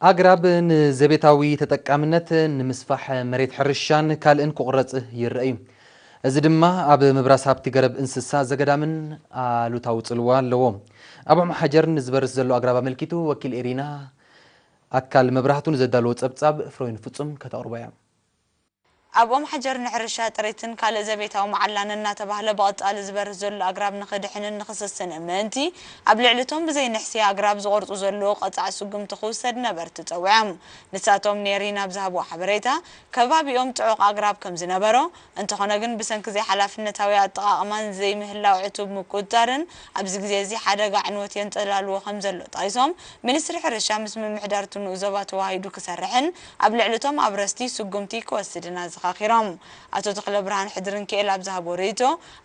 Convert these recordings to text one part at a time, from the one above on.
ኣግራብ ንዘቤታዊ ተጠቃምነት፣ ንምስፋሕ መሬት ሕርሻን ካልእን ክቑረጽ ይረአ እዩ። እዚ ድማ ኣብ ምብራስ ሃብቲ ገረብ እንስሳ ዘገዳምን ኣሉታዊ ጽልዋ ኣለዎ። ኣብ ኦም ሓጀር ንዝበርስ ዘሎ ኣግራብ ኣመልኪቱ ወኪል ኤሪና ኣካል መብራህቱ ንዘዳለዎ ጸብጻብ ፍሮይን ፍጹም ከተቕርቦ እያ። ኣብ ኦም ሓጀር ንሕርሻ ጥሪትን ካልእ ዘቤታዊ መዓላን እናተባህለ ብቐጻሊ ዝበርህ ዘሎ ኣግራብ ንኽድሕንን ንኽስስንን ምእንቲ፣ ኣብ ልዕሊ እቶም ብዘይ ንሕስያ ኣግራብ ዝቖርጹ ዘለዉ ቀጻዕ ስጉምቲ ክውሰድ ነበርቲ ጸዊዖም። ንሳቶም ኔሪን ኣብ ዝሃብዎ ሓበሬታ፣ ከባቢኦም ጽዑቕ ኣግራብ ከም ዝነበሮ፣ እንተኾነ ግን ብሰንኪ ዘይሓላፍነታዊ ኣጠቓቕማን ዘይምህላው ዕቱብ ምቁጽጻርን ኣብዚ ግዜ እዚ ሓደጋ ዕንወት የንጸላልዎ ከም ዘሎ ጠቒሶም፣ ሚኒስትሪ ሕርሻ ምስ ምምሕዳር እቲ ንኡስ ዞባ ተዋሂዱ ክሰርሕን ኣብ ልዕሊ እቶም ኣብረስቲ ስጉምቲ ክወስድን ኣዘኻኺሮም። ኣቶ ተኽለብርሃን ሕድርንክኤል ኣብ ዝሃቦ ርእይቶ፣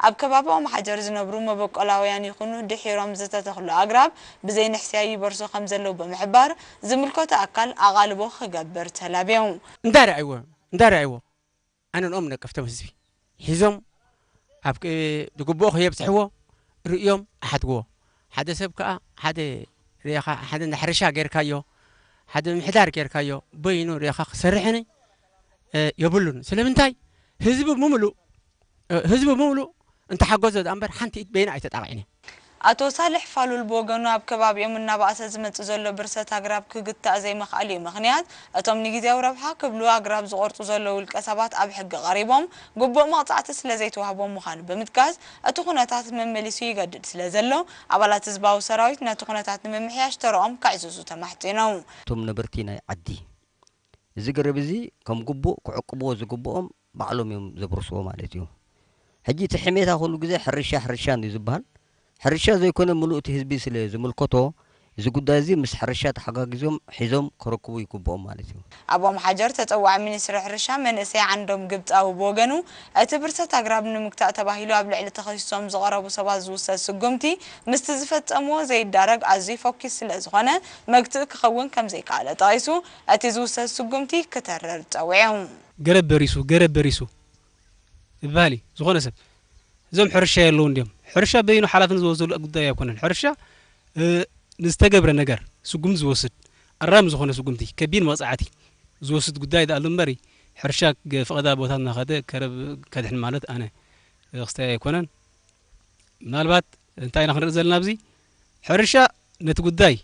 ኣብ ከባቢ ኦም ሓጀር ዝነብሩ መበቆላውያን ይኹኑ ድሒሮም ዝተተኽሉ ኣግራብ ብዘይ ንሕስያ ይበርሱ ከም ዘለዉ ብምሕባር፣ ዝምልከቶ ኣካል ኣቓልቦ ክገብር ተላብዮም። እንዳረኣይዎ እንዳረኣይዎ ኣነ ንኦም ነቀፍቶም ህዝቢ ሒዞም ኣብ ክ- ዝግብኦ ከየብፅሕዎ ርእዮም ኣሓድግዎ። ሓደ ሰብ ከዓ ሓደ ርኢኻ ሓደ እንዳ ሕርሻ ጌርካዮ ሓደ ምሕዳር ጌርካዮ በይኑ ርኢኻ ክሰርሕን እ፣ የብሉን። ስለምንታይ ህዝቢ ብምሉእ እ፣ ህዝቢ ብምሉእ እንተሓገዞ ደኣ እምበር ሓንቲ ኢድ በይና ኣይተጣቕዕን እያ። ኣቶ ሳልሕ ፋሉል ብወገኑ ኣብ ከባቢኦም እናባእሰ ዝመጽእ ዘሎ ብርሰት ኣግራብ ክግታእ ዘይምኽኣል እዩ ምኽንያት እቶም ንግዜያዊ ረብሓ ክብሉ ኣግራብ ዝቖርጹ ዘለዉ ውልቀ ሰባት ኣብ ሕጊ ቀሪቦም ግቡእ መቕጻዕቲ ስለ ዘይተዋህቦም ምዃኑ ብምጥቃስ እቲ ኩነታት መመሊሱ ይገድድ ስለ ዘሎ ኣባላት ህዝባዊ ሰራዊት ነቲ ኩነታት ንምምሕያሽ ተረኦም ከዕዝዙ ተማሕጺኖም። እቶም ነበርቲ ናይ ዓዲ እዚ ገረብ እዚ ከም ግቡእ ክዕቅብዎ ዝግብኦም ባዕሎም እዮም ዘብርስዎ ማለት እዩ። ሕጂ እቲ ሕሜታ ኩሉ ግዜ ሕርሻ ሕርሻ እዩ ዝበሃል። ሕርሻ ዘይኮነ ምሉእ እቲ ህዝቢ ስለ ዝምልከቶ እዚ ጉዳይ እዚ ምስ ሕርሻ ተሓጋጊዞም ሒዞም ክረክቡ ይግብኦም ማለት እዩ። ኣብ ኦም ሓጀር ተጸዋዒ ሚኒስትሪ ሕርሻ መንእሰይ ዓንዶም ግብጻዊ ብወገኑ እቲ ብርሰት ኣግራብ ንምግታእ ተባሂሉ ኣብ ልዕሊ ተኸሲሶም ዝቐረቡ ሰባት ዝውሰድ ስጉምቲ ምስቲ ዝፈጸምዎ ዘይዳረግ ኣዝዩ ፈኲስ ስለ ዝኾነ መግትኢ ክኸውን ከም ዘይከኣለ ጠቒሱ እቲ ዝውሰድ ስጉምቲ ክተርር ጸዊዑ። ገረብ በሪሱ ገረብ በሪሱ ይበሃል እዩ ዝኾነ ሰብ እዞም ሕርሻ የለውን ድዮም ሕርሻ በይኑ ሓላፍነት ዝወስደሉ ጉዳይ ኣይኮነን ሕርሻ እ፣ ንዝተገብረ ነገር ስጉምቲ ዝወስድ ኣራሚ ዝኾነ ስጉምቲ ከቢድ መቕፃዕቲ ዝወስድ ጉዳይ ደኣሉ እምበሪ ሕርሻ ገ- ፈቐዳ ቦታ እናኸደ ከረብ ከድሕን ማለት ኣነ እ፣ ክስተይ ኣይኮነን ምናልባት እንታይ ኢና ክንርኢ ዘለና ኣብዚ ሕርሻ ነቲ ጉዳይ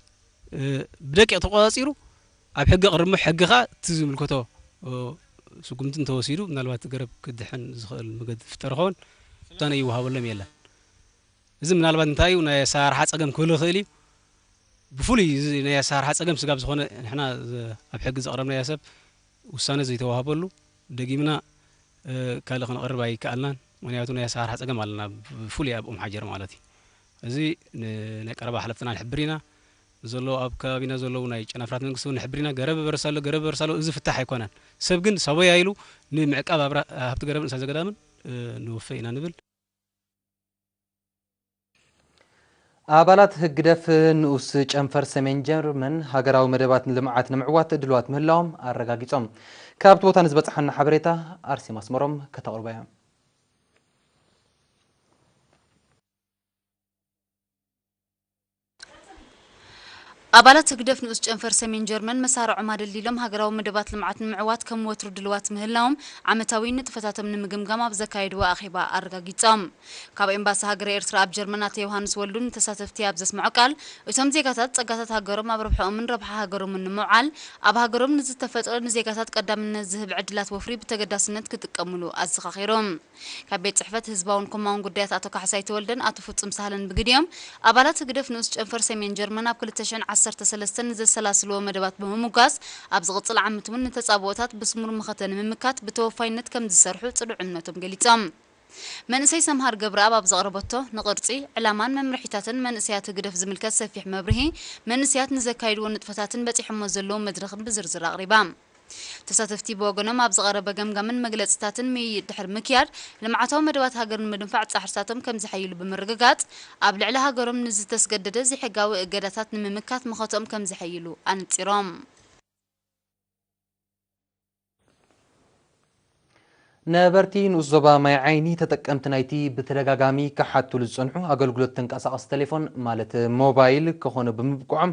እ፣ ብደቂቕ ተቆፃፂሩ ኣብ ሕጊ ቅርሞ ሕጊ ከዓ እቲ ዝምልከቶ እ፣ ስጉምቲ እንተወሲዱ ምናልባት ገረብ ክድሕን ዝኽእል መገዲ ዝፍጠር ኸውን ውሳነ ይወሃበሎም የለን እዚ ምናልባት እንታይ እዩ ናይ ኣሰራርሓ ፀገም ክህሉ ይኽእል እዩ ብፍሉይ እዚ ናይ ኣሰራርሓ ፀገም ስጋብ ዝኾነ ንሕና ዝ- ኣብ ሕጊ ዘቕረብናዮ ሰብ ውሳነ ዘይተዋህበሉ ደጊምና እ፣ ካልእ ከነቕርብ ኣይከኣልናን ምክንያቱ ናይ ኣሰራርሓ ፀገም ኣለና ብፍሉይ ኣብ ኦም ሓጀር ማለት እዩ እዚ ን- ናይ ቀረባ ሓለፍትና ንሕብር ኢና ዘለዉ ኣብ ከባቢና ዘለዉ ናይ ጨናፍራት መንግስቲ እውን ንሕብር ኢና ገረብ በርስ ኣሎ ገረብ በርስ ኣሎ እዚ ፍታሕ ኣይኮነን ሰብ ግን ሰበያ ኢሉ ንምዕቃብ ኣብራ- ሃብቲ ገረብ ንሳ ዘገዳምን እ፣ ንወፈ ኢና ንብል ኣባላት ህግደፍ ንኡስ ጨንፈር ሰሜን ጀርመን ሃገራዊ መደባት ልምዓት ንምዕዋት ድልዋት ምህላዎም ኣረጋጊጾም። ካብቲ ቦታ ንዝበጽሓና ሓበሬታ ኣርሴማ ኣስመሮም ከተቕርቦ እያ። ኣባላት ህግደፍ ንኡስ ጨንፈር ሰሜን ጀርመን መሳርዖም ኣደልዲሎም ሃገራዊ መደባት ልምዓት ንምዕዋት ከም ወትሩ ድልዋት ምህላዎም ዓመታዊ ንጥፈታቶም ንምግምጋም ኣብ ዘካየድዎ ኣኼባ ኣረጋጊጾም። ካብ ኤምባሲ ሃገረ ኤርትራ ኣብ ጀርመን ኣቶ ዮሃንስ ወልዱ ንተሳተፍቲ ኣብ ዘስምዖ ቃል፣ እቶም ዜጋታት ጸጋታት ሃገሮም ኣብ ረብሓኦምን ረብሓ ሃገሮምን ንምውዓል፣ ኣብ ሃገሮም ንዝተፈጥረ ንዜጋታት ቀዳምነት ዝህብ ዕድላት ወፍሪ ብተገዳስነት ክጥቀምሉ ኣዘኻኺሮም። ካብ ቤት ጽሕፈት ህዝባውን ኮማውን ጉዳያት ኣቶ ካሕሳይ ተወልደን ኣቶ ፍጹም ሳህለን ብግዲኦም፣ ኣባላት ህግደፍ ንኡስ ጨንፈር ሰሜን ጀርመን ኣብ ክልተ ሽሕን ዓሰርተ ሰለስተን ንዘሰላስልዎ መደባት ብምምጓስ፣ ኣብ ዝቕጽል ዓመት እውን ንተጻብኦታት ብስሙር መኸተ ንምምካት ብተወፋይነት ከም ዝሰርሑ ጽኑዕ እምነቶም ገሊጾም። መንእሰይ ሰምሃር ገብረኣብ ኣብ ዘቕረበቶ፣ ንቕርጺ፣ ዕላማን መምርሒታትን መንእሰያት ህግደፍ ዝምልከት ሰፊሕ መብርሂ፣ መንእሰያት ንዘካይድዎ ንጥፈታትን በጺሖሞ ዘለዉ መድረኽን ብዝርዝር ኣቕሪባ። ተሳተፍቲ ብወገኖም ኣብ ዝቐረበ ገምጋምን መግለጽታትን ምይይጥ ድሕሪ ምክያድ፣ ልምዓታዊ መደባት ሃገር ንምድንፋዕ ጻሕርታቶም ከም ዝሓይሉ ብምርግጋጽ፣ ኣብ ልዕሊ ሃገሮም ንዝተስገደደ ዘይሕጋዊ እገዳታት ንምምካት መኸተኦም ከም ዝሓይሉ ኣነጺሮም። ነበርቲ ንኡስ ዞባ ማይ ዓይኒ ተጠቀምቲ ናይቲ ብተደጋጋሚ ክሓቱሉ ዝጸንሑ ኣገልግሎት ተንቀሳቐሲ ቴሌፎን ማለት ሞባይል ክኾኑ ብምብቅዖም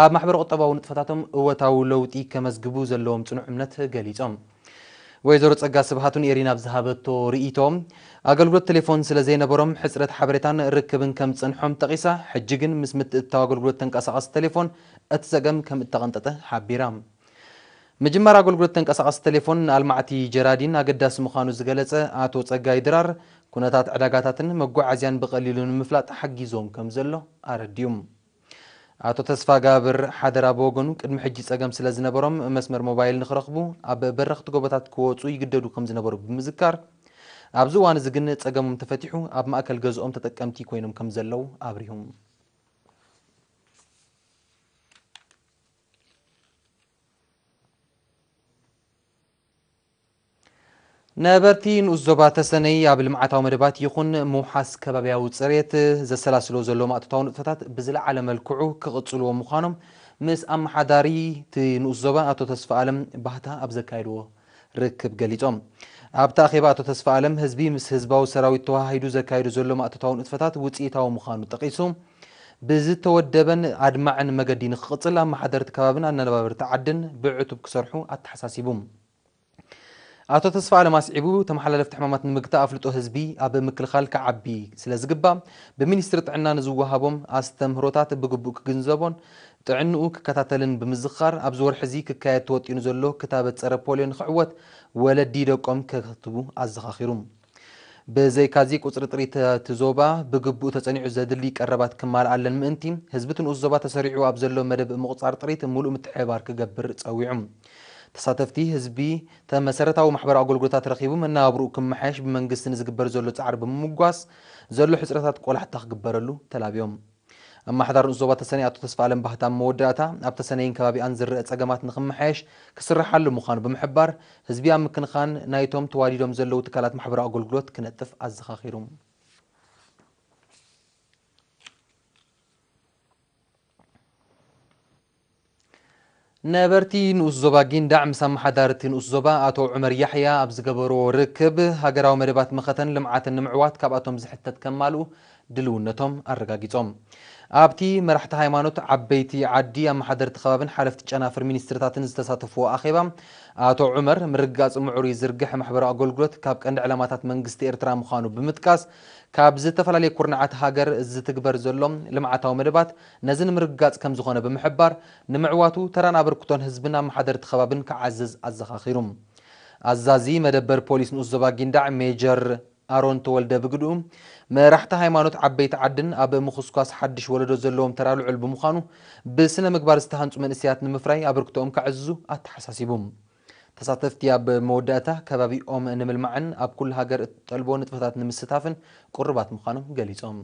ኣብ ማሕበረ ቁጠባዊ ንጥፈታቶም እወታዊ ለውጢ ከመዝግቡ ዘለዎም ጽኑዕ እምነት ገሊጾም። ወይዘሮ ጸጋ ስብሃቱን ኤሪን ኣብ ዝሃበቶ ርእይቶ ኣገልግሎት ቴሌፎን ስለ ዘይነበሮም ሕጽረት ሓበሬታን ርክብን ከም ዝጸንሖም ጠቒሳ፣ ሕጂ ግን ምስ ምትእትታው ኣገልግሎት ተንቀሳቐሲ ቴሌፎን እቲ ጸገም ከም እተቐንጠጠ ሓቢራ። ምጅማር ኣገልግሎት ተንቀሳቐሲ ቴሌፎን ንኣልማዕቲ ጀራዲን ኣገዳሲ ምዃኑ ዝገለጸ ኣቶ ጸጋይ ድራር፣ ኩነታት ዕዳጋታትን መጓዓዝያን ብቐሊሉ ንምፍላጥ ሓጊዞም ከም ዘሎ ኣረዲኡ። ኣቶ ተስፋ ጋብር ሓደራ ብወገኑ፣ ቅድሚ ሕጂ ጸገም ስለ ዝነበሮም መስመር ሞባይል ንኽረኽቡ ኣብ በረኽቲ ጎቦታት ክወጹ ይግደዱ ከም ዝነበሩ ብምዝካር፣ ኣብዚ እዋን እዚ ግን ጸገሞም ተፈቲሑ ኣብ ማእከል ገዝኦም ተጠቀምቲ ኮይኖም ከም ዘለዉ ኣብሪሁ። ነበርቲ ንኡስ ዞባ ተሰነይ ኣብ ልምዓታዊ መደባት ይኹን ምውሓስ ከባብያዊ ጽሬት ዘሰላስሎ ዘሎ ማእቶታዊ ንጥፈታት ብዝለዓለ መልክዑ ክቕጽልዎ ምዃኖም ምስ ኣመሓዳሪ እቲ ንኡስ ዞባ ኣቶ ተስፋ ኣለም ባህታ ኣብ ዘካየድዎ ርክብ ገሊጾም። ኣብቲ ኣኼባ ኣቶ ተስፋ ኣለም ህዝቢ ምስ ህዝባዊ ሰራዊት ተዋሃሂዱ ዘካየዱ ዘሎ ማእቶታዊ ንጥፈታት ውጽኢታዊ ምዃኑ ጠቒሱ፣ ብዝተወደበን ኣድማዕን መገዲ ንክቕጽል ኣመሓደርቲ ከባብን ኣነባበርቲ ዓድን ብዕቱብ ክሰርሑ ኣተሓሳሲቡ። ኣቶ ተስፋ ኣለም ኣስዒቡ፣ ተመሓላለፍቲ ሕማማት ንምግታእ ኣፍልጦ ህዝቢ ኣብ ምክልኻል ክዓቢ ስለ ዝግባእ፣ ብሚኒስትሪ ጥዕና ንዝወሃቦም ኣስተምህሮታት ብግቡእ ክግንዘቦን ጥዕንኡ ክከታተልን ብምዝኻር፣ ኣብዚ ወርሒ እዚ ክካየድ ተወጢኑ ዘሎ ክታበት ጸረ ፖልዮ ንኽዕወት ወለዲ ደቆም ከክትቡ ኣዘኻኺሩ። ብዘይካዚ፣ ቁጽሪ ጥሪት እቲ ዞባ ብግቡእ ተጸኒዑ ዘድሊ ቀረባት ክማልኣለን ምእንቲ፣ ህዝቢ እቲ ንኡስ ዞባ ተሰሪዑ ኣብ ዘሎ መደብ ምቑጻር ጥሪት ምሉእ ምትሕብባር ክገብር ጸዊዑ። ተሳተፍቲ ህዝቢ ተመሰረታዊ ማሕበራዊ ኣገልግሎታት ረኺቡ መነባብርኡ ክመሓየሽ ብመንግስቲ ንዝግበር ዘሎ ጻዕሪ ብምምጓስ፣ ዘሎ ሕጽረታት ቆላሕታ ክግበረሉ ተላብዮም። ኣመሓዳሪ ንኡስ ዞባ ተሰነይ ኣቶ ተስፋ ኣለም ባህታ ኣብ መወዳእታ፣ ኣብ ተሰነይን ከባቢኣን ዝረአ ጸገማት ንኽመሓየሽ ክስርሓሉ ምዃኑ ብምሕባር፣ ህዝቢ ኣብ ምክንኻን ናይቶም ተዋዲዶም ዘለዉ ትካላት ማሕበራዊ ኣገልግሎት ክነጥፍ ኣዘኻኺሩ። ነበርቲ ንኡስ ዞባ ጊንዳዕ ምስ ኣመሓዳርቲ ንኡስ ዞባ ኣቶ ዑመር ያሕያ ኣብ ዝገበርዎ ርክብ፣ ሃገራዊ መደባት መኸተን ልምዓትን ንምዕዋት ካብኣቶም ዝሕተት ከማልኡ ድልውነቶም ኣረጋጊጾም። ኣብቲ መራሕቲ ሃይማኖት፣ ዓበይቲ ዓዲ፣ ኣመሓደርቲ ከባብን ሓለፍቲ ጨናፍር ሚኒስትርታትን ዝተሳተፍዎ ኣኼባ፣ ኣቶ ዑመር፣ ምርግጋጽ ምዕሩይ ዝርግሐ ማሕበራዊ ኣገልግሎት ካብ ቀንዲ ዕላማታት መንግስቲ ኤርትራ ምዃኑ ብምጥቃስ፣ ካብ ዝተፈላለየ ኩርናዓት ሃገር ዝትግበር ዘሎ ልምዓታዊ መደባት ነዚ ንምርግጋጽ ከም ዝኾነ ብምሕባር፣ ንምዕዋቱ ተራን ኣበርክቶን ህዝብን ኣመሓደርቲ ከባብን ክዓዝዝ ኣዘኻኺሩ። ኣዛዚ መደበር ፖሊስ ንኡስ ዞባ ጊንዳዕ ሜጀር ኣሮን ተወልደ ብግድኡ፣ መራሕቲ ሃይማኖት፣ ዓበይቲ ዓድን ኣብ ምኹስኳስ ሓድሽ ወለዶ ዘለዎም ተራ ልዑል ብምዃኑ፣ ብስነ ምግባር ዝተሃንጹ መንእሰያት ንምፍራይ ኣበርክቶኦም ከዕዝዙ ኣተሓሳሲቡ። ተሳተፍቲ ኣብ መወዳእታ፣ ከባቢኦም ንምልማዕን ኣብ ኩሉ ሃገር እትጠልቦ ንጥፈታት ንምስታፍን ቁሩባት ምዃኖም ገሊጾም።